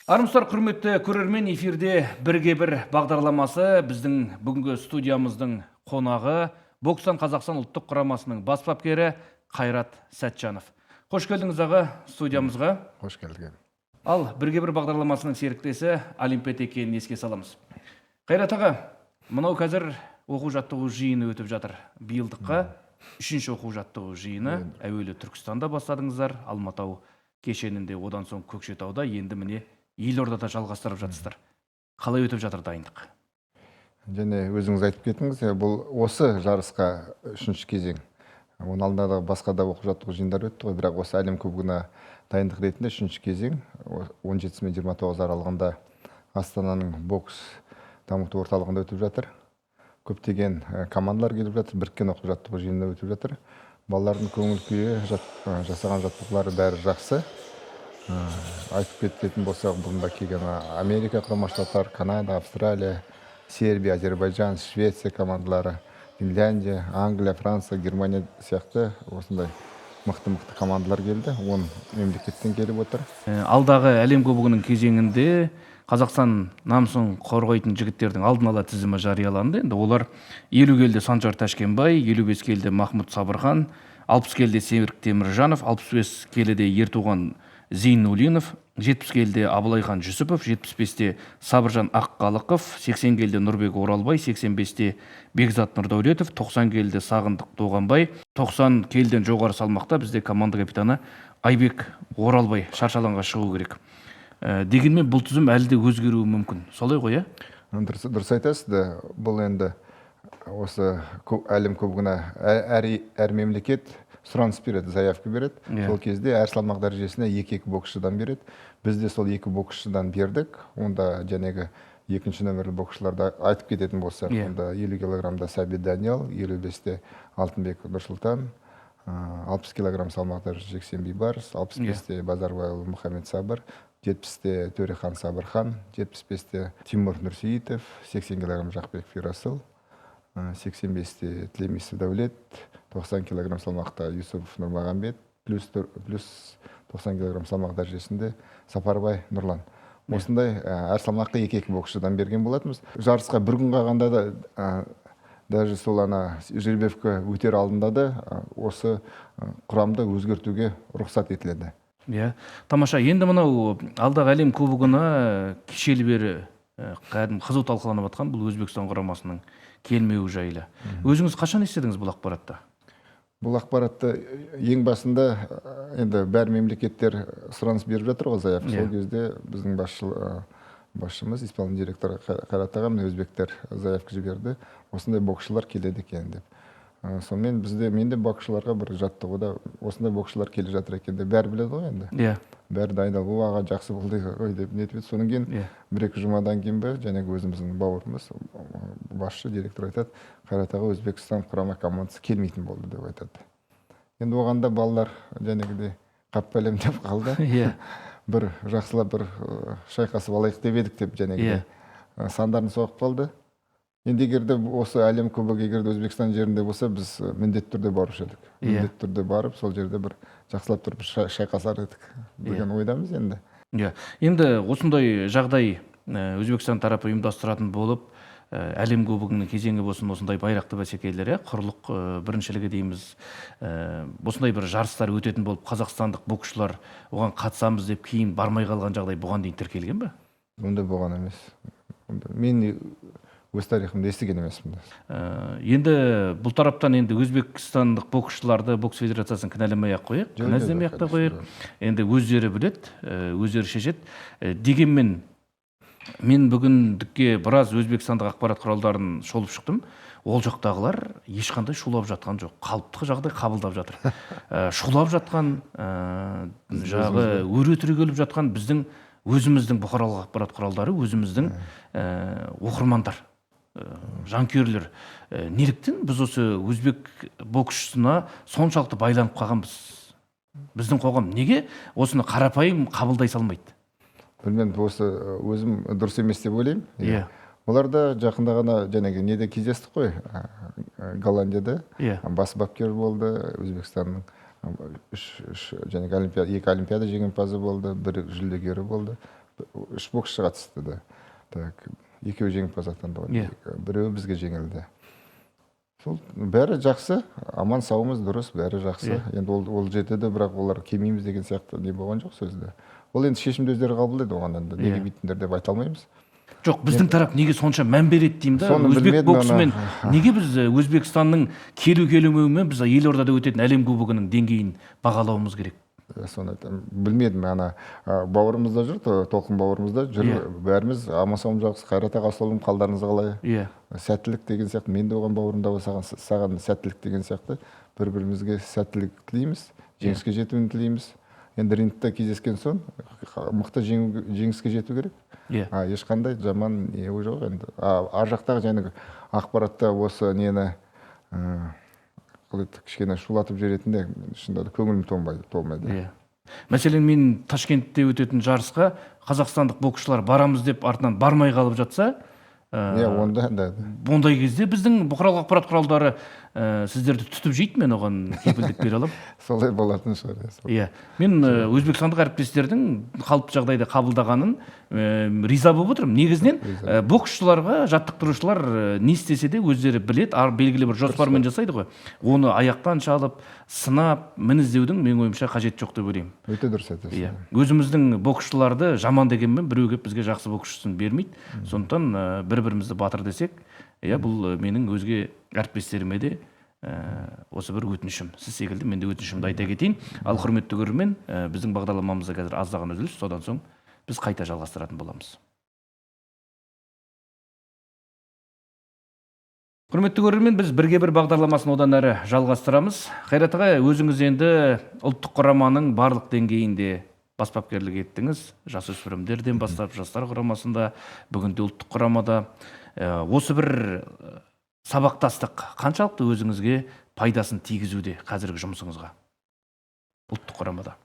Армысыздар, құрметті көрермен, эфирде «Бірге бір» бағдарламасы. Біздің бүгінгі студиямыздың қонағы бокстан Қазақстан ұлттық құрамасының бас бапкері Қайрат Сәтжанов. Қош келдіңіз, аға, студиямызға. Қош келдік. Ал «Бірге бір» бағдарламасының серіктесі Олимпиада екенін еске саламыз. Қайрат аға, мынау қазір оқу жаттығу жиыны өтіп жатыр. Биылдыққа үшінші оқу жаттығу жиыны. Әуелі Түркістанда бастадыңыздар, Алматау кешенінде, одан соң Көкшетауда, енді міне елордада жалғастырып жатырсыздар. Қалай өтіп жатыр дайындық? Және өзіңіз айтып кеттіңіз, бұл осы жарысқа үшінші кезең. Оның алдында да басқа да оқу жаттығу жиындары өтті ғой, бірақ осы әлем кубогына дайындық ретінде үшінші кезең. 17 мен 29 аралығында Астананың бокс дамыту орталығында өтіп жатыр. Көптеген командалар келіп жатыр, біріккен оқу жаттығу жиыны өтіп жатыр. Балалардың көңіл күйі, жасаған жаттығулары бәрі жақсы. Айтып кететін болсақ, бұнда келген Америка Құрама Штаттары, Канада, Австралия, Сербия, Әзербайжан, Швеция командалары, Финляндия, Англия, Франция, Германия сияқты осындай мықты мықты командалар келді. 10 мемлекеттен келіп отыр. Алдағы әлем кубогының кезеңінде Қазақстан намысын қорғайтын жігіттердің алдын ала тізімі жарияланды. Енді олар: 50 келіде Санжар Тәшкенбай, 55 келіде Махмұд Сабырхан, 60 келіде Серік Теміржанов, 65 келіде Ертуған Зейнуллинов, 70 келіде Абылайхан Жүсіпов, 75-те Сабыржан Аққалықов, 80 келіде Нұрбек Оралбай, 85-те Бекзат Нұрдәулетов, 90 келіде Сағындық Тоғанбай, 90 келіден жоғары салмақта бізде команда капитаны Айбек Оралбай шаршы алаңға шығу керек. Дегенмен бұл тізім әлі де өзгеруі мүмкін. Солай ғой, иә? Дұрыс, дұрыс айтасыз да. Бұл енді осы әлем кубогына әр мемлекет сұраныс береді, заявка береді. Сол кезде әр салмақ дәрежесіне екі екі боксшыдан береді. Біз де сол екі боксшыдан бердік. Онда жәнегі екінші нөмірлі боксшыларды айтып кететін болсақ, онда 50 килограммда Сәбит Даниял, 55-те Алтынбек Нұрсұлтан, 60 килограмм салмақ дәрежесі Жексен Бейбарыс, 65-те Базарбайұлы Мұхаммед Сабыр, 70-те Төрехан Сабырхан, 75-те Тимур Нұрсейітов, 80 килограмм Жақпеков Ерасыл, 85-те Тілемісов Дәулет, 90 килограмм салмақта Юсупов Нұрмағамбет, плюс 90 килограмм салмақ дәрежесінде Сапарбай Нұрлан. Осындай әр салмаққа екі екі боксшыдан берген болатынбыз. Жарысқа бір күн қалғанда да, даже сол ана жеребьевка өтер алдында да осы құрамды өзгертуге рұқсат етіледі. Иә, тамаша. Енді мынау алдағы әлем кубогына кешелі бері кәдімгі қызу талқыланып жатқан бұл Өзбекстан құрамасының келмеуі жайлы. Өзіңіз қашан естідіңіз бұл ақпаратты? Бұл ақпаратты ең басында енді бәр мемлекеттер сұраныс беріп жатыр ғой, заявка. Сол кезде біздің басшымыз, исполнительный директор Қайрат аға, міне, өзбектер заявка жіберді, осындай боксшылар келеді екен деп. Сонымен бізде, мен де боксшыларға бір жаттығуда осындай боксшылар келе жатыр екен деп, бәрі біледі ғой енді. Бәрі дайындалып, о, аға, жақсы болды ғой деп нетіп еді. Содан кейін 1-2 жұмадан кейін бе, жаңағы өзіміздің бауырымыз, басшы директор айтады: «Қайрат аға, Өзбекстан құрама командасы келмейтін болды», — деп айтады. Енді оған да балалар жәнегідей қап бәлем деп қалды. Бір жақсылап бір шайқасып алайық деп едік деп жәнегідей сандарын соғып қалды. Енді егер де осы әлем кубогы егер де Өзбекстан жерінде болса, біз міндетті түрде барушы едік. Міндетті түрде барып, сол жерде бір жақсылап тұрып шайқасар едік деген ойдамыз енді. Иә, енді осындай жағдай, Өзбекстан тарапы ұйымдастыратын болып, әлем кубогының кезеңі болсын, осындай байрақты бәсекелер, иә, құрлық біріншілігі дейміз, осындай бір жарыстар өтетін болып, қазақстандық боксшылар оған қатысамыз деп кейін бармай қалған жағдай бұған дейін тіркелген бе? Ондай болған емес. Ондай мен өз тарихымда естіген емеспін. Енді бұл тараптан енді өзбекстандық боксшыларды, бокс федерациясын кінәламай ақ қояйық, Жоқ, кінәләмей жоқ, ақ та қояйық. Енді өздері біледі, өздері шешеді. Дегенмен мен бүгіндікке біраз өзбекстандық ақпарат құралдарын шолып шықтым. Ол жақтағылар ешқандай шулап жатқан жоқ, қалыпты жағдай қабылдап жатыр. Шулап жатқан, жағы өре түрегеліп жатқан біздің өзіміздің бұқаралық ақпарат құралдары, өзіміздің оқырмандар, жанкүйерлер. Неліктен біз осы өзбек боксшысына соншалықты байланып қалғанбыз? Біздің қоғам неге осыны қарапайым қабылдай салмайды? Білмедім, осы өзім дұрыс емес деп ойлаймын. Олар да жақында ғана жаңағы неде кездестік қой, Голландияда. Бас бапкер болды Өзбекстанның, үш жаңағы олимпиада, екі олимпиада жеңімпазы болды, бір жүлдегері болды. Үш боксшы қатысты да. Так, екеуі жеңімпаз атанды ғой. Біреуі бізге жеңілді. Сол бәрі жақсы, аман саумыз, дұрыс, бәрі жақсы. Енді ол жерде де бірақ олар келмейміз деген сияқты не болған жоқ сөзде. Ол енді шешімді өздері қабылдайды, оған енді неге бүйттіңдер деп айта алмаймыз. Жоқ, біздің тарап неге сонша мән береді деймін да. Өзбек боксымен неге біз Өзбекстанның келу келмеуімен біз елордада өтетін әлем кубогының деңгейін бағалауымыз керек? Соны айтамын, білмедім, ана бауырымыз да жүр, Толқын бауырымыз да жүр, бәріміз аман саумыз, жақсы. Қайрат аға, ассалаумағалейкум, қалдарыңыз қалай? Сәттілік деген сияқты, мен де оған бауырым да саған сәттілік деген сияқты, бір-бірімізге сәттілік тілейміз, жеңіске жетуін тілейміз. Енді рингте кездескен соң мықты жеңіске жету керек. Ешқандай жаман не жоқ енді. Ар жақтағы жаңағы ақпаратта осы нені, қалай еді, кішкене шулатып жіберетінде шынында да көңілім толмайды. Мәселен, мен Ташкентте өтетін жарысқа қазақстандық боксшылар барамыз деп артынан бармай қалып жатса, Иә, онда да. Ондай кезде біздің бұқаралық ақпарат құралдары, сіздерді түтіп жейді, мен оған кепілдік бере аламын. Солай болатын шығар, иә, сол. Иә. Мен өзбекстандық әріптестердің қалыпты жағдайда қабылдағанын риза болып отырмын. Негізінен, боксшыларға жаттықтырушылар не істесе де өздері біледі, белгілі бір жоспармен жасайды ғой. Оны аяқтан шалып, сынап, мін іздеудің менің ойымша қажеті жоқ деп ойлаймын. Өте дұрыс айтасыз. Иә. Өзіміздің боксшыларды жаман дегенмен біреу келіп бізге жақсы боксшысын бермейді. Сондықтан бір-бірімізді батыр десек, иә, бұл менің өзге әріптестеріме де осы бір өтінішім. Сіз секілді мен де өтінішімді айта кетейін. Ал құрметті көрермен, біздің бағдарламамызда қазір аздаған үзіліс, содан соң біз қайта жалғастыратын боламыз. Құрметті көрермен, біз бірге бір бағдарламасын одан әрі жалғастырамыз. Қайрат ағай, өзіңіз енді ұлттық құраманың барлық деңгейінде бас бапкерлік еттіңіз. Жасөспірімдерден бастап жастар құрамасында, бүгінде ұлттық құрамада. Осы бір сабақтастық қаншалықты өзіңізге пайдасын тигізуде қазіргі жұмысыңызға ұлттық құрамада?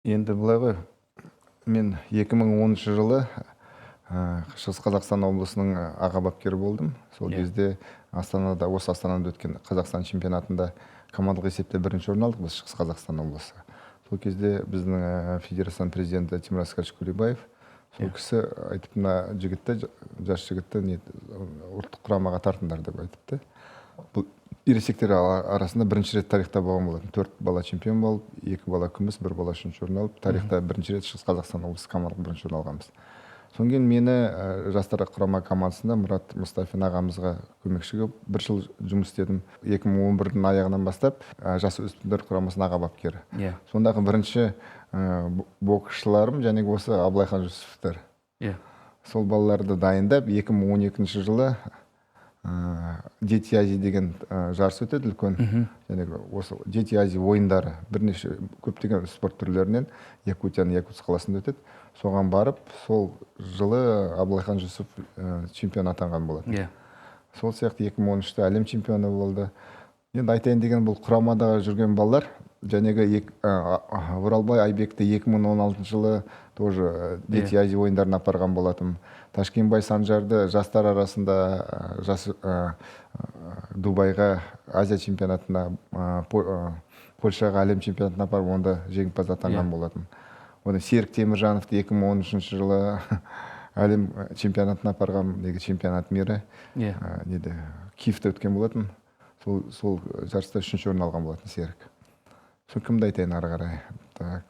Енді былай ғой, мен 2010 жылы Шығыс Қазақстан облысының аға бапкері болдым. Сол кезде Астанада, осы Астанада өткен Қазақстан чемпионатында командалық есепте бірінші орын алдық біз, Шығыс Қазақстан облысы. Сол кезде біздің федерацияның президенті Тимур Аскарович Кулибаев, сол кісі айтып, мына жігітті, жас жігітті не, ұлттық құрамаға тартыңдар деп айтыпты. Бұл ересектер арасында бірінші рет тарихта болған болатын. 4 бала чемпион болып, 2 бала күміс, 1 бала үшінші орын алып, тарихта бірінші рет Шығыс Қазақстан облысы командалық бірінші орын алғанбыз. Содан кейін мені жастар құрама командасында Мұрат Мұстафин ағамызға көмекші болып бір жыл жұмыс істедім. Екі мың он бірдің аяғынан бастап жасөспірімдер құрамасының аға бапкері. Сондағы бірінші боксшыларым және осы Абылайхан Жүсіповтер. Сол балаларды дайындап, екі мың он екінші жылы Дети Азии деген жарыс өтеді үлкен. Және осы Дети Азии ойындары бірнеше көптеген спорт түрлерінен Якутияның Якутск қаласында өтеді. Соған барып, сол жылы Абылайхан Жүсіпов чемпион атанған болатын. Сол сияқты екі мың он үште әлем чемпионы болды. Енді айтайын деген бұл құрамада жүрген балалар, жәнегі Оралбай Айбекті екі мың он алтыншы жылы тоже Дети Азии ойындарына апарған болатын. Ташкенбай Санжарды жастар арасында жас Дубайға Азия чемпионатына, Польшаға әлем чемпионатына апарып, онда жеңімпаз атанған болатын. Одан Серік Теміржановты екі мың он үшінші жылы әлем чемпионатына апарған, неге чемпионат мира, неде, Киевте өткен болатын. Сол жарыста үшінші орын алған болатын Серік. Сол кімді айтайын ары қарай? Так.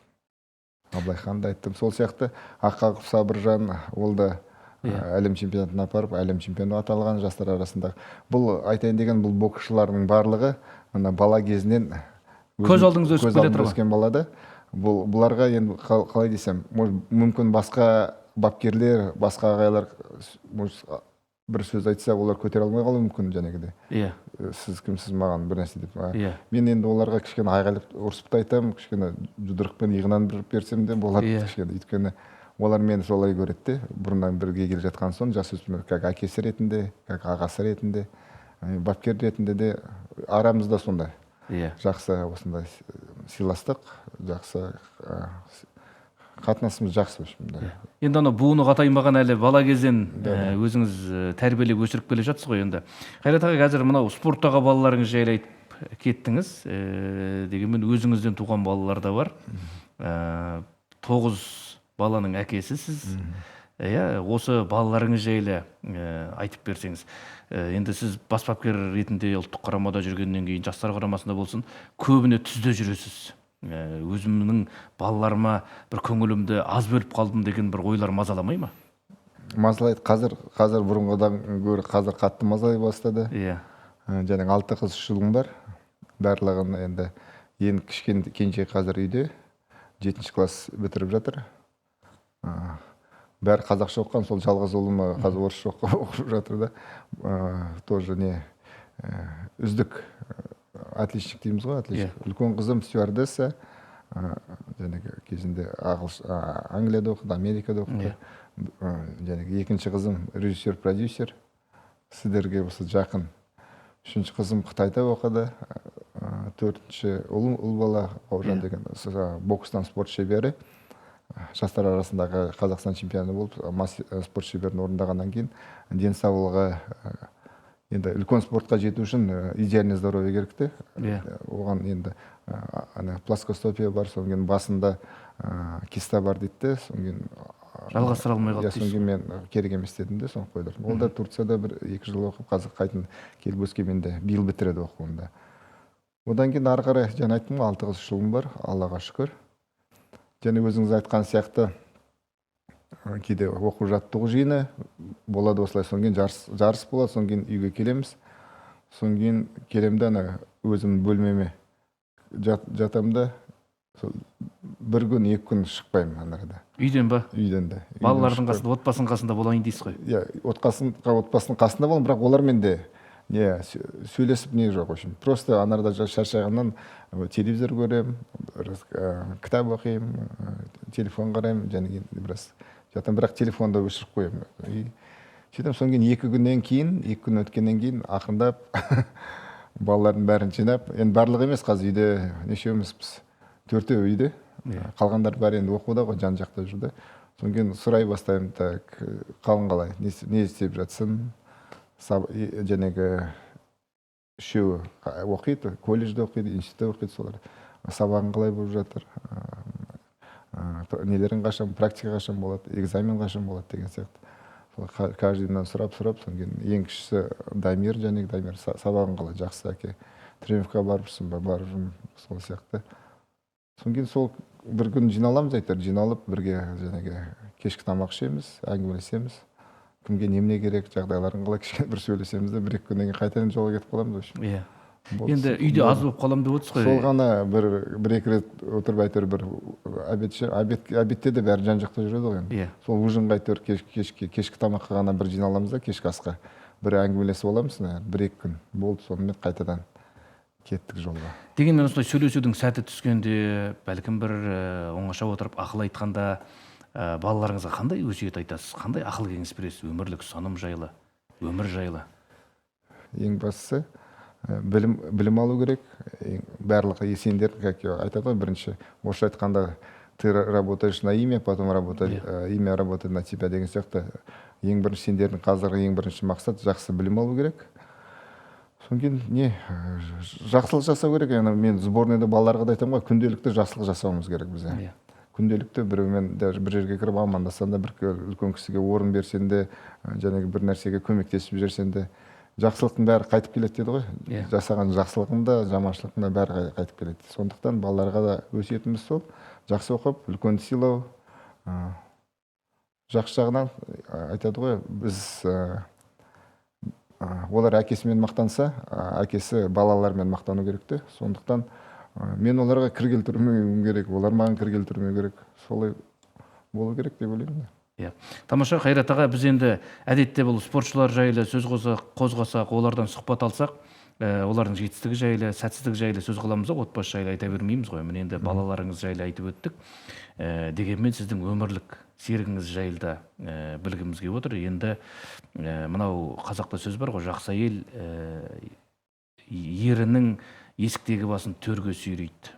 Абылайханды айттым. Сол сияқты Аққақов Сабыржан, ол да әлем чемпионатына апарып, әлем чемпионы аталған жастар арасында. Бұл айтайын деген бұл боксшылардың барлығы мына бала кезінен Көз алдыңызда өсіп көз келе алдында жатыр ғой. өскен балада. Бұларға енді қалай десем, может, мүмкін басқа бапкерлер, басқа ағайлар, может, бір сөз айтса, олар көтере алмай қалуы мүмкін жәнегідей. Сіз кімсіз маған бір нәрсе деп. Мен енді оларға кішкене айғайлап ұрсып та айтамын, кішкене жұдырықпен иығынан бір берсем де болады кішкене. Өйткені олар мені солай көреді де, бұрыннан бірге келе жатқан соң жасөспірімдер как әкесі ретінде, как ағасы ретінде, бапкер ретінде де арамызда сондай. Жақсы осындай сыйластық, жақсы қатынасымыз жақсы, в общем, да. Енді анау буыны қатаймаған әлі бала кезден, өзіңіз тәрбиелеп өсіріп келе жатсыз ғой енді. Қайрат аға, қазір мынау спорттағы балаларыңыз жайлы айтып кеттіңіз. Дегенмен өзіңізден туған балалар да бар. 9 баланың әкесісіз. Иә, осы балаларыңыз жайлы айтып берсеңіз. Енді сіз бас бапкер ретінде ұлттық құрамада жүргеннен кейін, жастар құрамасында болсын, көбіне түзде жүресіз. Өзімнің балаларыма бір көңілімді аз бөліп қалдым деген бір ойлар мазаламай ма? Мазалайды. Қазір бұрынғыдан гөрі қазір қатты мазалай бастады. Иә. Жаңағы 6 қыз, 3 ұлым бар. Барлығын енді ең кішкене кенже қазір үйде, 7 класс бітіріп жатыр. Бәрі қазақша оқыған, сол жалғыз ұлым қазір орысша оқып жатыр да. Тоже не үздік, отличник дейміз ғой, отличник. Үлкен қызым стюардесса, жаңағы кезінде Англияда оқыды, Америкада оқыды. Жаңағы екінші қызым режиссер, продюсер, сіздерге осы жақын. Үшінші қызым Қытайда оқыды. Төртінші ұлым, ұл бала Бауыржан деген, бокстан спорт шебері. Жастар арасындағы Қазақстан чемпионы болып, спорт шеберін орындағаннан кейін денсаулығы, енді үлкен спортқа жету үшін идеальный здоровье керек те. Оған енді ана плоскостопия бар, содан кейін басында киста бар дейді де, содан кейін жалғастыра алмай қалды дейсіз. Содан кейін мен керек емес дедім де, соны қойдырдым. Ол да Турцияда 1-2 жыл оқып, қазір қайтадан келіп Өскеменде биыл бітіреді оқуында. Одан кейін ары қарай жаңа айттым ғой, 6 қыз, 3 ұлым бар, Аллаға шүкір. Және өзіңіз айтқан сияқты кейде оқу жаттығу жиыны болады осылай, содан кейін жарыс болады, содан кейін үйге келеміз. Содан кейін келемін де ана өзімнің бөлмеме жатамын да, сол 1 күн, 2 күн шықпаймын ана арада. Үйден ба? Үйден де. Балалардың қасында, отбасының қасында болайын дейсіз ғой. Иә, отбасының қасында боламын, бірақ олармен де не сөйлесіп не жоқ, в общем. Просто ана арада шаршағаннан телевизор көремін, біраз кітап оқимын, телефон қараймын, және кейін біраз жатамын, бірақ телефонды өшіріп қоямын. И сөйтемін, содан кейін 2 күннен кейін, 2 күн өткеннен кейін ақырындап балалардың бәрін жинап, енді барлығы емес, қазір үйде нешеуміз біз? 4 үйде. Қалғандар бәрі енді оқуда ғой, жан жақта жүрді. Содан кейін сұрай бастаймын, так, қалың қалай, не істеп жатсың? Жаңағы үшеуі оқиды, колледжде оқиды, институтта оқиды, солар. Сабағың қалай болып жатыр? Нелерің қашан, практика қашан болады, экзамен қашан болады деген сияқты. Сол каждыйынан сұрап-сұрап, содан кейін ең кішісі Дамир, жаңағы Дамир, сабағың қалай, жақсы әке, тренировкаға барып жүрсің ба, барып жүрмін, сол сияқты. Содан кейін сол бір күн жиналамыз, әйтеуір жиналып бірге жаңағы кешкі тамақ ішеміз, әңгімелесеміз. Кімге немене керек, жағдайларын қалай, кішкене бір сөйлесеміз де, 1-2 күннен кейін қайтадан жолға кетіп қаламыз, в общем. Иә. Енді үйде аз болып қаламын деп отырсыз ғой. Сол ғана 1-2 рет отырып әйтеуір бір обедте де бәрі жан жақта жүреді ғой енді. Сол ужинға әйтеуір кешкі тамаққа ғана бір жиналамыз да, кешкі асқа бір әңгімелесіп аламыз, 1-2 күн болды, сонымен қайтадан кеттік жолға. Дегенмен осылай сөйлесудің сәті түскенде, бәлкім бір оңаша отырып ақыл айтқанда, балаларыңызға қандай өсиет айтасыз, қандай ақыл кеңес бересіз өмірлік ұстаным жайлы, өмір жайлы? Ең бастысы, білім алу керек. Барлығы сендер, как айтады ғой, бірінші орысша айтқанда, ты работаешь на имя, потом имя работает на тебя деген сияқты. Ең бірінші сендердің қазіргі ең бірінші мақсат жақсы білім алу керек. Содан кейін не, жақсылық жасау керек. Яғни мен сборныйда балаларға да айтамын ғой, күнделікті жақсылық жасауымыз керек бізде. Күнделікті біреумен даже бір жерге кіріп амандасаң да, бір үлкен кісіге орын берсең де, жаңағы бір нәрсеге көмектесіп жіберсең де, жақсылықтың бәрі қайтып келеді деді ғой. Жасаған жақсылығың да, жаманшылықтың да бәрі қайтып келеді. Сондықтан балаларға да өсиетіміз сол, жақсы оқып, үлкенді сыйлау. Жақсы жағынан айтады ғой, олар әкесімен мақтанса, әкесі балалармен мақтану керек те. Сондықтан мен оларға кір келтірмеуім керек, олар маған кір келтірмеу керек. Солай болу керек деп ойлаймын. Иә. Тамаша, Қайрат аға, біз енді әдетте бұл спортшылар жайлы сөз қозғасақ, олардан сұхбат алсақ, олардың жетістігі жайлы, сәтсіздігі жайлы сөз қыламыз да, отбасы жайлы айта бермейміз ғой. Міне енді балаларыңыз жайлы айтып өттік. Дегенмен сіздің өмірлік серігіңіз жайлы да, білгіміз келіп отыр. Енді, мынау қазақта сөз бар ғой, жақсы әйел, ерінің есіктегі басын төрге сүйрейді,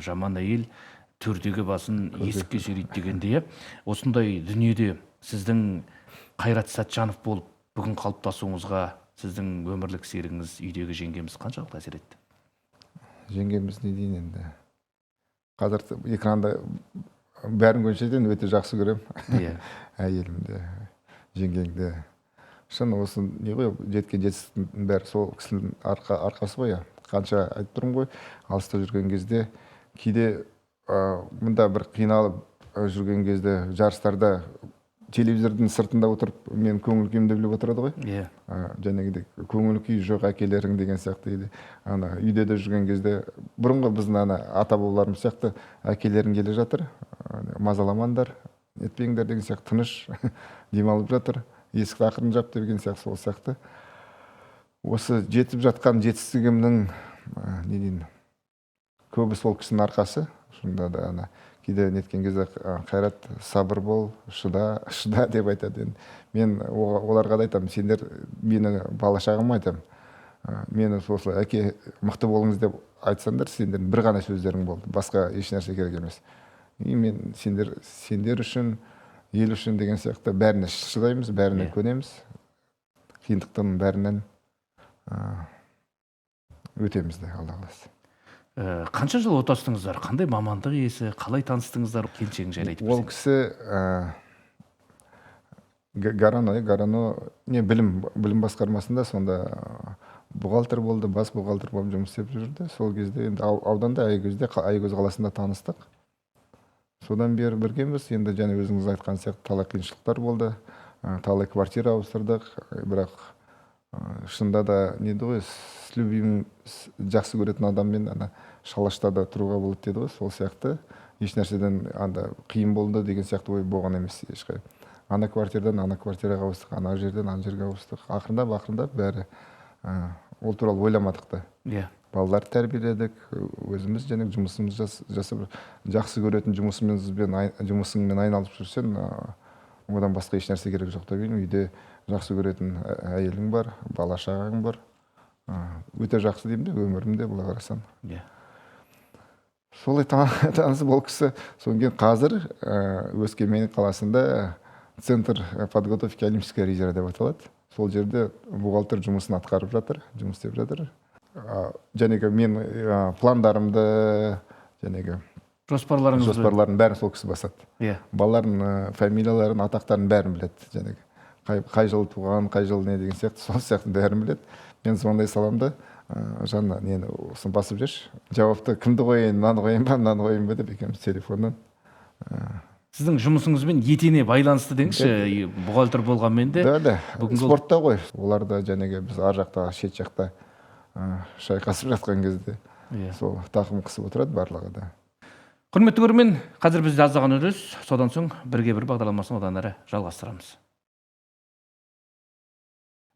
жаман әйел төрдегі басын есікке сүйрейді дегендей, иә. Осындай дүниеде сіздің Қайрат Сәтжанов болып бүгін қалыптасуыңызға сіздің өмірлік серігіңіз, үйдегі жеңгеміз қаншалықты әсер етті? Жеңгеміз не дейін енді? Қазір экранда Бәрін көзінше айтайын, өте жақсы көремін. Иә. Әйелімді, жеңгеңді. Шын осы не ғой, жеткен жетістіктің бәрі сол кісінің арқасы ғой. Қанша айтып тұрмын ғой, алыста жүрген кезде кейде мында бір қиналып жүрген кезде жарыстарда телевизордың сыртында отырып мен көңіл күйімді біліп отырады ғой. Иә. Жәнегідей көңіл күй жоқ әкелерің деген сияқты, или ана үйде де жүрген кезде бұрынғы біздің ана ата бабаларымыз сияқты әкелерің келе жатыр, мазаламаңдар, нетпеңдер деген сияқты, тыныш демалып жатыр, есікті ақырын жап деген сияқты, сол сияқты. Осы жетіп жатқан жетістігімнің не деймін, көбі сол кісінің арқасы. Шынында да ана кейде неткен кезде, Қайрат, сабыр бол, шыда, шыда деп айтады. Енді мен оларға да айтамын, сендер мені бала шағама айтамын, мені осылай әке мықты болыңыз деп айтсаңдар, сендердің бір ғана сөздерің болды, басқа еш нәрсе керек емес. И мен сендер үшін, ел үшін деген сияқты бәріне шыдаймыз, бәріне көнеміз, қиындықтың бәрінен өтеміз де, Алла қаласа. Қанша жыл отастыңыздар? Қандай мамандық иесі? Қалай таныстыңыздар? Келіншегің жайлы айтып Ол берсең. кісі Гарано, не, білім басқармасында сонда бухгалтер болды, бас бухгалтер болып жұмыс істеп жүрді. Сол кезде енді ауданда Аягөз қаласында таныстық. Содан бері біргеміз. Енді және өзіңіз айтқан сияқты талай қиыншылықтар болды. Талай квартира ауыстырдық. Бірақ шынында да не еді ғой, с любимым, жақсы көретін адаммен ана шалашта да тұруға болады деді ғой, сол сияқты. Еш нәрседен анда қиын болды деген сияқты ой болған емес ешқай. Ана квартирадан ана квартираға ауыстық, ана жерден ана жерге ауыстық. Ақырындап, ақырындап бәрі, ол туралы ойламадық та. Балаларды тәрбиеледік, өзіміз және жұмысымыз жасап, жақсы көретін жұмысыңмен айналысып жүрсең, одан басқа еш нәрсе керек жоқ деп ойлаймын. Үйде жақсы көретін әйелің бар, бала шағаң бар. Өте жақсы деймін де, өмірімде былай қарасам. Солай танысып ол кісі, содан кейін қазір, Өскемен қаласында Центр подготовки олимпийского резерва деп аталады. Сол жерде бухгалтер жұмысын атқарып жатыр, жұмыс істеп жатыр. Жәнегі мен, пландарымды, жәнегі Жоспарларыңызды. жоспарлардың бәрін сол кісі басады. Балалардың, фамилияларын, атақтарын бәрін біледі. Жәнегі қай жылы туған, қай жылы не деген сияқты, сол сияқты бәрін біледі. Мен звондай саламын да, Жанна, нені осыны басып жіберші. Жауапты кімді қояйын, мынаны қояйын ба, мынаны қояйын ба деп екеуміз телефоннан. Сіздің жұмысыңызбен етене байланысты деңізші, бухгалтер болғанмен де. Да, да. Бүгінгі ол Спортта ғой. Олар да жәнегі біз ар жақта, шет жақта, шайқасып жатқан кезде сол тақым қысып отырады барлығы да. Құрметті көрермен, қазір бізде аздаған үзіліс, содан соң бірге бір бағдарламасын одан әрі жалғастырамыз.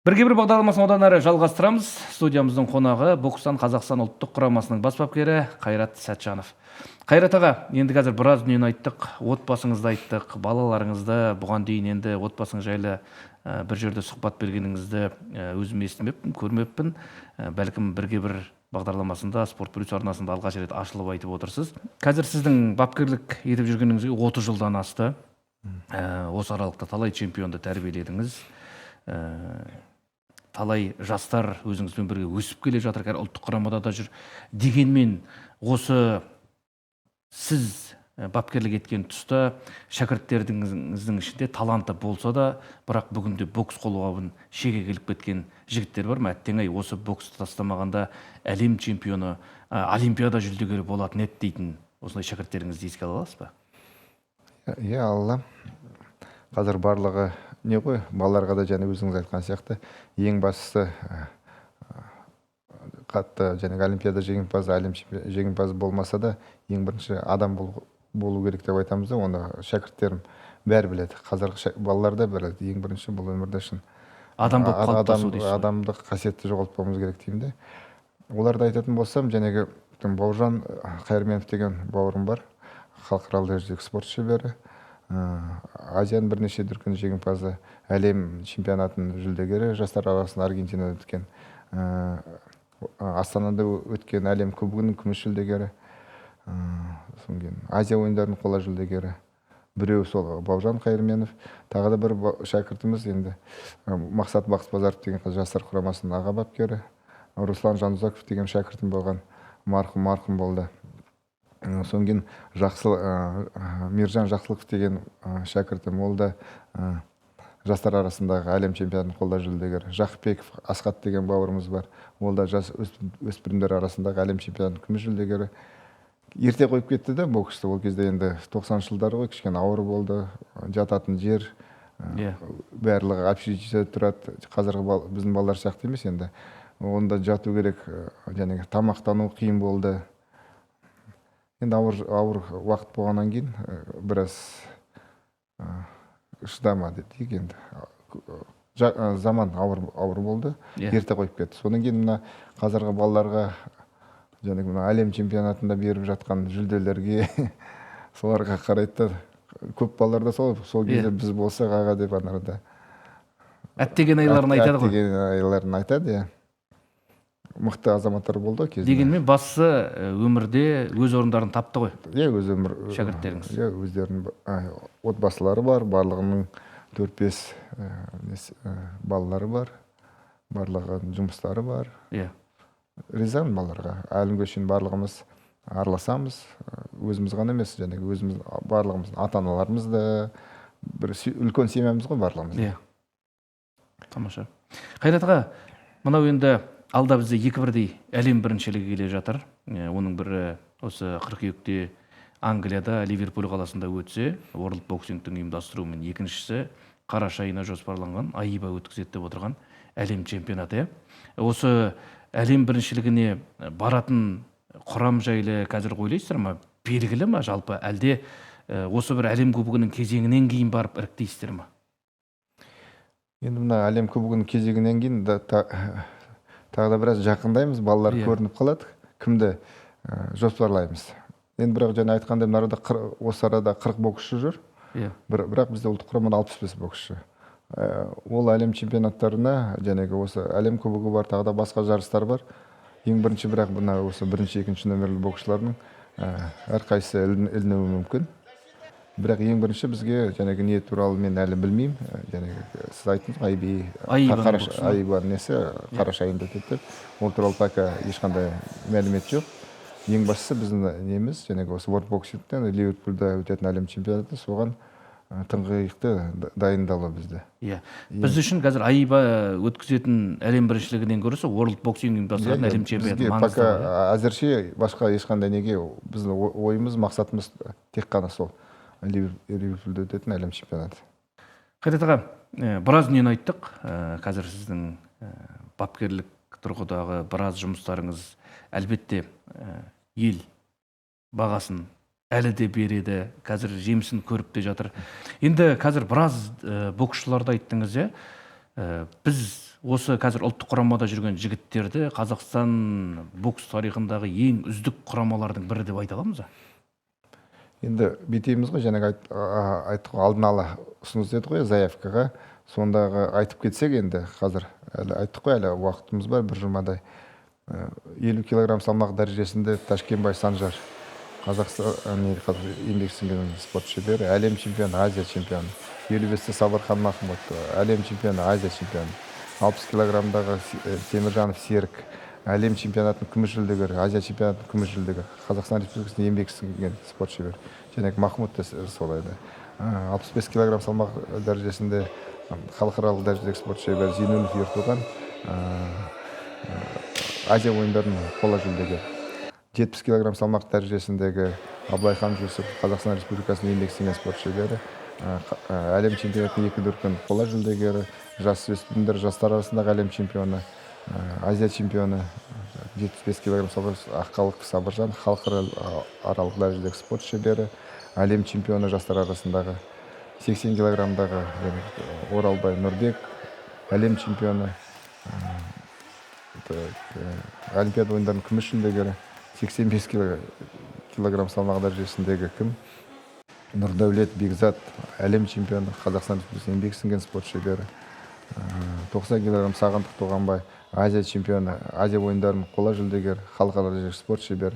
Бірге бір бағдарламасын одан әрі жалғастырамыз. Студиямыздың қонағы бокстан Қазақстан ұлттық құрамасының бас бапкері Қайрат Сәтжанов. Қайрат аға, енді қазір біраз дүниені айттық, отбасыңызды айттық, балаларыңызды, бұған дейін енді отбасыңыз жайлы, бір жерде сұхбат бергеніңізді, өзім естімеппін, көрмеппін. Бәлкім бірге бір бағдарламасында Спорт Плюс арнасында алғаш рет ашылып айтып отырсыз. Қазір сіздің бапкерлік етіп жүргеніңізге 30 жылдан асты. Осы аралықта талай чемпионды тәрбиеледіңіз. Талай жастар өзіңізбен бірге өсіп келе жатыр, қазір ұлттық құрамада да жүр. Дегенмен осы сіз бапкерлік еткен тұста шәкірттеріңіздің ішінде таланты болса да, бірақ бүгінде бокс қолғабын шеге келіп кеткен жігіттер бар ма? Әттең-ай, осы боксты тастамағанда әлем чемпионы, олимпиада жүлдегері болатын еді дейтін осындай шәкірттеріңізді еске ала аласыз ба? Иә, алла. Қазір барлығы не ғой, балаларға да және өзіңіз айтқан сияқты, ең бастысы, қатты және олимпиада жеңімпазы, әлем жеңімпазы болмаса да, ең бірінші адам болу керек деп айтамыз да, оны шәкірттерім бәрі біледі. Қазіргі балалар да біледі. Ең бірінші бұл өмірде шын адам болып қалыптасу дейсіз ғой. Адамдық қасиетті жоғалтпауымыз керек деймін де. Оларды айтатын болсам, жәнегі Бауыржан Қайырменов деген бауырым бар, халықаралық дәрежедегі спорт шебері, Азияның бірнеше дүркін жеңімпазы, әлем чемпионатының жүлдегері, жастар арасында Аргентинада өткен, Астанада өткен әлем кубогының күміс жүлдегері, содан кейін Азия ойындарының қола жүлдегері. Біреу сол Бауыржан Қайырменов, тағы да бір шәкіртіміз енді, Мақсат Бақытбазаров деген жастар құрамасының аға бапкері, Руслан Жанұзақов деген шәкіртім болған, марқұм болды. Содан кейін Миржан Жақсылықов деген шәкіртім, ол да жастар арасындағы әлем чемпионатының қола жүлдегері. Жақыпбеков Асхат деген бауырымыз бар, ол да жас өспірімдер арасындағы әлем чемпионатының күміс жүлдегері. Ерте қойып кетті да боксты, ол кезде енді 90-шы жылдары ғой, кішкене ауыр болды, жататын жер, барлығы общежитиеде тұрады. Қазіргі біздің балалар сияқты емес енді, онда жату керек, жаңағы тамақтану қиын болды. Енді ауыр уақыт болғаннан кейін біраз шыдамады дейік енді. Заман ауыр болды, ерте қойып кетті. Содан кейін мына қазіргі балаларға, жаңағы мына әлем чемпионатында беріп жатқан жүлделерге, соларға қарайды да, көп балалар да сол кезде біз болсақ аға деп анарда әттеген айларын айтады ғой. Әттеген айларын айтады, иә. Мықты азаматтар болды ғой кезінде. Дегенмен бастысы, өмірде өз орындарын тапты ғой. Иә, өз өмір, шәкірттеріңіз. Иә, өздерінің отбасылары бар, барлығының 4-5 балалары бар, барлығының жұмыстары бар. Ризамын балаларға. Әлі күнге шейін барлығымыз араласамыз, өзіміз ғана емес, және өзіміз барлығымыз ата-аналарымыз да бір үлкен семьямыз ғой барлығымыз. Иә. Тамаша. Қайрат аға, мынау енді алда бізде екі бірдей әлем біріншілігі келе жатыр. Оның бірі осы қыркүйекте Англияда Ливерпуль қаласында өтсе, World Boxing'тің ұйымдастыруымен, екіншісі қараша айына жоспарланған АИБА өткізеді деп отырған әлем чемпионаты. Осы әлем біріншілігіне баратын құрам жайлы қазір ойлайсыздар ма? Белгілі ма жалпы, әлде осы бір әлем кубогының кезеңінен кейін барып іріктейсіздер ма? Енді мына әлем кубогының кезеңінен кейін тағы да біраз жақындаймыз, балалар көрініп қалады, кімді жоспарлаймыз. Енді бірақ жаңа айтқандай, мына арада осы арада 40 боксшы жүр. Бірақ бізде ұлттық құрамада 65 боксшы. Ол әлем чемпионаттарына, жаңағы осы әлем кубогы бар, тағы да басқа жарыстар бар. Ең бірінші бірақ мына осы бірінші, екінші нөмірлі боксшылардың әрқайсысы ілінуі мүмкін. Бірақ ең бірінші бізге жаңағы не туралы мен әлі білмеймін. Жаңағы сіз айттыңыз ғой, АИБА боксы. АИБА несі қараша айында өтеді деп. Ол туралы пока ешқандай мәлімет жоқ. Ең бастысы біздің неміз, жаңағы осы World Boxing'тен Ливерпульда өтетін әлем чемпионаты, соған тыңғылықты дайындалу бізде. Иә. Біз үшін қазір АИБА өткізетін әлем біріншілігінен гөрі сол World Boxing ұйымдастыратын әлем чемпионаты Бізге маңызды пока ғой, иә? Әзірше басқа ешқандай неге біздің ойымыз, мақсатымыз тек қана сол Ливерпульде өтетін әлем чемпионаты. Қайрат аға, біраз дүниені айттық. Қазір сіздің бапкерлік тұрғыдағы біраз жұмыстарыңыз әлбетте, ел бағасын әлі де береді, қазір жемісін көріп те жатыр. Енді қазір біраз боксшыларды айттыңыз, иә? Біз осы қазір ұлттық құрамада жүрген жігіттерді Қазақстан бокс тарихындағы ең үздік құрамалардың бірі деп айта аламыз ба? Енді бүйтейміз ғой, жаңағы айттық ғой, алдын ала ұсыныс дедік қой заявкаға. Сондағы айтып кетсек енді қазір әлі айттық қой, әлі уақытымыз бар бір жұмадай. 50 килограмм салмақ дәрежесінде Ташкенбай Санжар, Қазақстан, не, Қазақ еңбек сіңірген спорт шебері, әлем чемпионы, Азия чемпионы. Елу бесте Сабырхан Махмұт, әлем чемпионы, Азия чемпионы. 60 килограммдағы Теміржанов Серік, әлем чемпионатының күміс жүлдегері, Азия чемпионатының күміс жүлдегері, Қазақстан Республикасының еңбек сіңірген спорт шебері. Және Махмұт та солай да. 65 килограмм салмақ дәрежесінде халықаралық дәрежедегі спорт шебері Зейнуллин Ертуған, Азия ойындарының қола жүлдегері. 70 килограмм салмақ дәрежесіндегі Абылайхан Жүсіп, Қазақстан Республикасының еңбек сіңірген спорт шебері, әлем чемпионатының екі дүркін қола жүлдегері, жас өспірімдер, жастар арасындағы әлем чемпионы, Азия чемпионы, 75 килограмм салмақ Аққалықов Сабыржан, халықаралық дәрежедегі спорт шебері, әлем чемпионы жастар арасындағы, 80 килограммдағы Оралбай Нұрбек, әлем чемпионы, Олимпиада ойындарының күміс жүлдегері, 85 килограмм салмақ дәрежесіндегі кім? Нұрдәулет Бекзат, әлем чемпионы, Қазақстан Республикасының еңбек сіңірген спорт шебері, 90 килограмм Сағындық Тоғанбай, Азия чемпионы, Азия ойындарының қола жүлдегері, халықаралық дәрежедегі спорт шебері,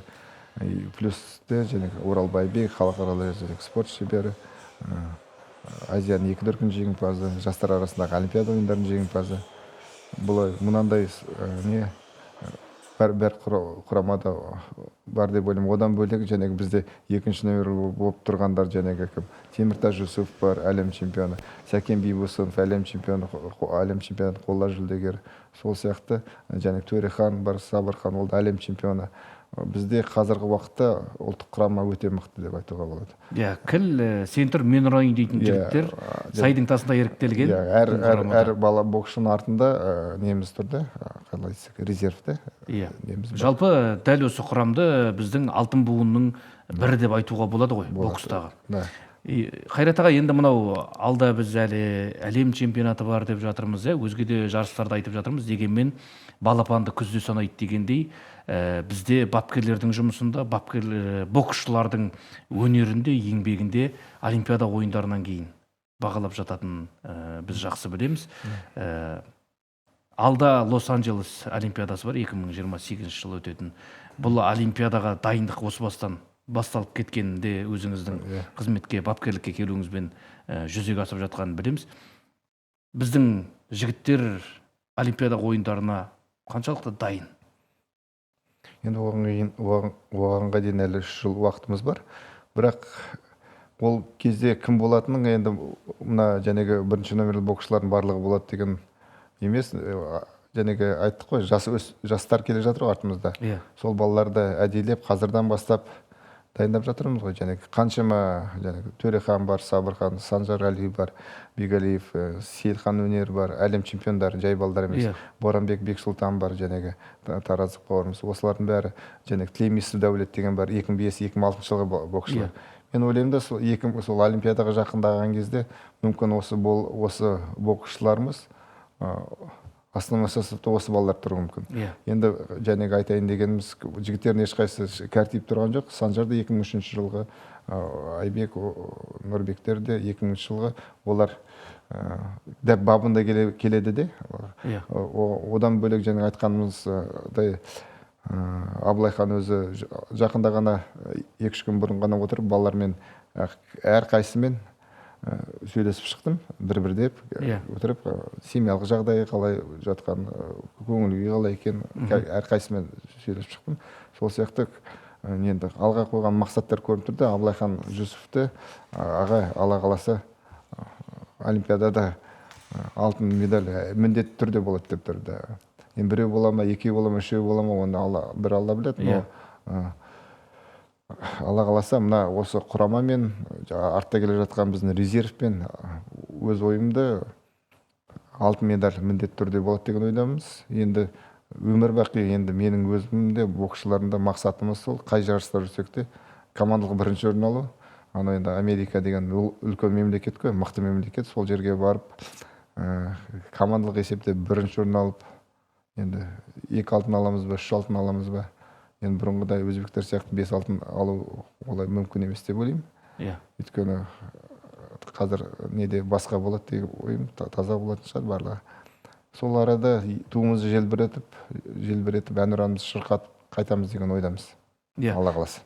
и плюс те және Оралбай Бек, халықаралық дәрежедегі спорт шебері, Азияның екі дүркін жеңімпазы, жастар арасындағы Олимпиада ойындарының жеңімпазы. Бұлай мынандай не, Бәр құрамада бар деп ойлаймын. Одан бөлек жәнегі бізде екінші нөмір болып тұрғандар жәнегі кім? Теміртас Жүсіпов бар, әлем чемпионы, Сәкен Бибосынов әлем чемпионы, әлем чемпионы, қола жүлдегер. Сол сияқты және Төрехан бар, Сабырхан, ол да әлем чемпионы. Бізде қазіргі уақытта ұлттық құрама өте мықты деп айтуға болады. Иә, кіл сен тұр, мен ұрайын дейтін жігіттер сайдың тасында іріктелген. Иә, әр бала боксшының артында неміз тұр да, қалай айтсақ, резервте. Иә. Жалпы дәл осы құрамды біздің алтын буынның бірі деп айтуға болады ғой бокстағы. Да. Қайрат аға, енді мынау алда біз әлі әлем чемпионаты бар деп жатырмыз, иә, өзге де жарыстарды айтып жатырмыз. Дегенмен балапанды күзде санайды дегендей, бізде бапкерлердің жұмысында, бапкерлер, боксшылардың өнерінде, еңбегінде олимпиада ойындарынан кейін бағалап жататын біз жақсы білеміз. Алда Лос-Анджелес олимпиадасы бар, 2028 жылы өтетін. Бұл олимпиадаға дайындық осы бастан басталып кеткенінде өзіңіздің қызметке, бапкерлікке келуіңізбен жүзеге асып жатқанын білеміз. Біздің жігіттер олимпиада ойындарына қаншалықты дайын? Енді оғанға дейін әлі 3 жыл уақытымыз бар. Бірақ ол кезде кім болатынын енді мына жәнегі бірінші нөмірлі боксшылардың барлығы болады деген емес. Жәнегі айттық қой, жастар келе жатыр ғой артымызда. Сол балаларды әдейілеп қазірдан бастап дайындап жатырмыз ғой. Жәнегі қаншама жәнегі Төрехан бар, Сабырхан, Санжар Әли бар, Бегалиев, Сейілхан Өнер бар, әлем чемпиондары, жай балдар емес. Боранбек Бексұлтан бар, жәнегі тараздық бауырымыз. Осылардың бәрі, жәнегі Тілемисов Дәулет деген бар, 2005-2006 жылғы боксшылар. Мен ойлаймын да, сол сол олимпиадаға жақындаған кезде мүмкін осы боксшыларымыз основной составта осы балалар тұруы мүмкін. Енді жәнегі айтайын дегеніміз, жігіттердің ешқайсысы кәртиіп тұрған жоқ. Санжар да 2003 жылғы, Айбек, Нұрбектер де 2000 жылғы, олар дәп бабында келеді де. Одан бөлек жаңа айтқанымыздай, Абылайхан өзі жақында ғана, 2-3 күн бұрын ғана отырып, балалармен әрқайсысымен сөйлесіп шықтым, бір-бірлеп отырып, семьялық жағдайы қалай жатқан, көңіл күйі қалай екен, әрқайсысымен сөйлесіп шықтым. Сол сияқты енді алға қойған мақсаттар көрініп тұрды. Абылайхан Жүсіповті, аға, Алла қаласа, олимпиадада алтын медаль міндетті түрде болады деп тұрды. Енді біреу бола ма, екеу бола ма, үшеу бола ма, оны бір Алла біледі. Но Алла қаласа, мына осы құрамамен, артта келе жатқан біздің резервпен өз ойымды алтын медаль міндетті түрде болады деген ойдамыз. Енді өмір бақи енді менің өзім де, боксшылардың да мақсатымыз сол, қай жарыста жүрсек те командалық бірінші орын алу. Ана енді Америка деген үлкен мемлекет қой, мықты мемлекет, сол жерге барып, командалық есепте бірінші орын алып, енді 2 алтын аламыз ба, 3 алтын аламыз ба, енді бұрынғыдай өзбектер сияқты 5 алтын алу олай мүмкін емес деп ойлаймын. Өйткені қазір неде басқа болады деген ойым, таза болатын шығар барлығы. Сол арада туымызды желбіретіп, әнұранымызды шырқатып қайтамыз деген ойдамыз. Алла қаласа.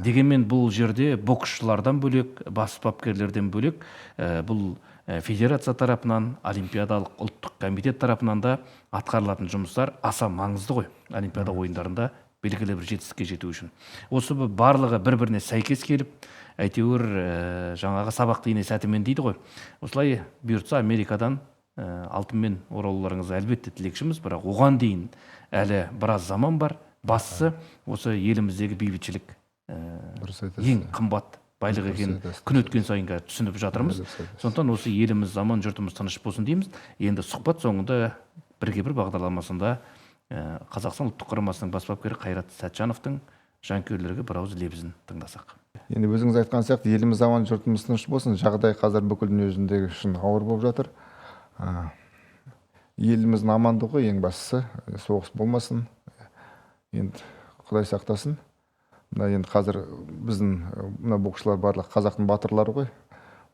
Дегенмен бұл жерде боксшылардан бөлек, бас бапкерлерден бөлек, бұл федерация тарапынан, олимпиадалық ұлттық комитет тарапынан да атқарылатын жұмыстар аса маңызды ғой олимпиада ойындарында белгілі бір жетістікке жету үшін. Осы барлығы бір-біріне сәйкес келіп, әйтеуір жаңағы сабақты ине сәтімен дейді ғой. Осылай бұйыртса Америкадан алтынмен оралуларыңызға әлбетте тілекшіміз, бірақ оған дейін әлі біраз заман бар. Бастысы осы еліміздегі бейбітшілік Дұрыс айтасыз. ең қымбат байлық Дұрыс екенін айтасыз. күн өткен сайын қазір түсініп жатырмыз. Дұрыс айтасыз. Сондықтан осы еліміз аман, жұртымыз тыныш болсын дейміз. Енді сұхбат соңында бірге бір бағдарламасында Қазақстан ұлттық құрамасының бас бапкері Қайрат Сәтжановтың жанкүйерлерге бір ауыз лебізін тыңдасақ. Енді өзіңіз айтқан сияқты, еліміз аман, жұртымыз тыныш болсын. Жағдай қазір бүкіл дүниежүзіндегі үшін ауыр болып жатыр. Еліміздің амандығы ең бастысы, соғыс болмасын. Енді Құдай сақтасын. Мына енді қазір біздің мына боксшылар барлық қазақтың батырлары ғой.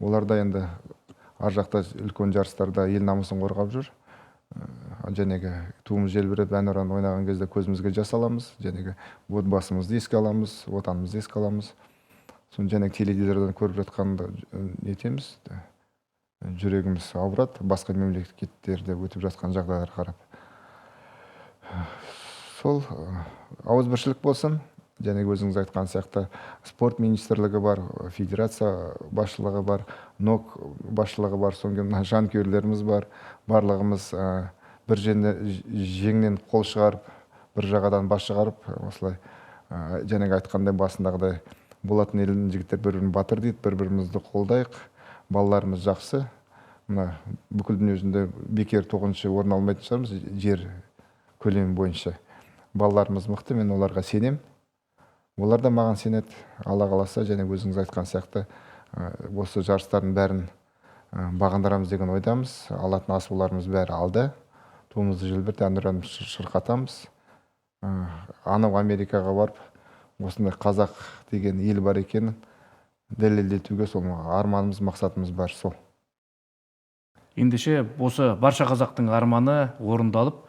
Олар да енді ар жақта үлкен жарыстарда ел намысын қорғап жүр. Жәнегі туымыз желбіреп әнұран ойнаған кезде көзімізге жас аламыз, жәнегі отбасымызды еске аламыз, отанымызды еске аламыз. Соны жәнегі теледидардан көріп жатқанды нетеміз, жүрегіміз ауырады, басқа мемлекеттерде өтіп жатқан жағдайларға қарап. Сол ауызбіршілік болсын. Және өзіңіз айтқан сияқты спорт министрлігі бар, федерация басшылығы бар, НОК басшылығы бар, содан кейін мына жанкүйерлеріміз бар. Барлығымыз бір жеңнен қол шығарып, бір жағадан бас шығарып, осылай жаңағы айтқандай басындағыдай болатын елдің жігіттер бір-бірін батыр дейді, бір-бірімізді қолдайық. Балаларымыз жақсы. Мына бүкіл дүниежүзінде бекер 9-шы орын алмайтын шығармыз жер көлемі бойынша. Балаларымыз мықты, мен оларға сенем. Олар да маған сенеді. Алла қаласа, және өзіңіз айтқан сияқты осы жарыстардың бәрін бағындырамыз деген ойдамыз. Алатын асуларымыз бәрі алда. Туымызды желбіртіп, әнұранымызды шырқатамыз. Анау Америкаға барып, осындай қазақ деген ел бар екенін дәлелдетуге сол арманымыз, мақсатымыз бар сол. Ендеше осы барша қазақтың арманы орындалып,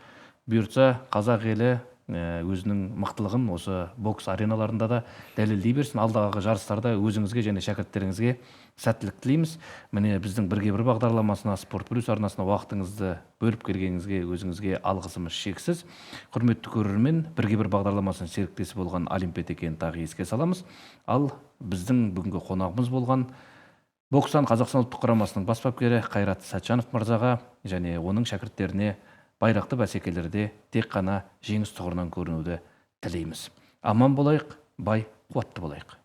бұйыртса қазақ елі өзінің мықтылығын осы бокс ареналарында да дәлелдей берсін. Алдағы жарыстарда өзіңізге және шәкірттеріңізге сәттілік тілейміз. Міне, біздің бірге бір бағдарламасына, Спорт Плюс арнасына уақытыңызды бөліп келгеніңізге өзіңізге алғысымыз шексіз. Құрметті көрермен, бірге бір бағдарламасының серіктесі болған Олимпиада екенін тағы еске саламыз. Ал біздің бүгінгі қонағымыз болған бокстан Қазақстан ұлттық құрамасының бас бапкері Қайрат Сәтжанов мырзаға және оның шәкірттеріне байрақты бәсекелерде тек қана жеңіс тұғырынан көрінуді тілейміз. Аман болайық, бай қуатты болайық.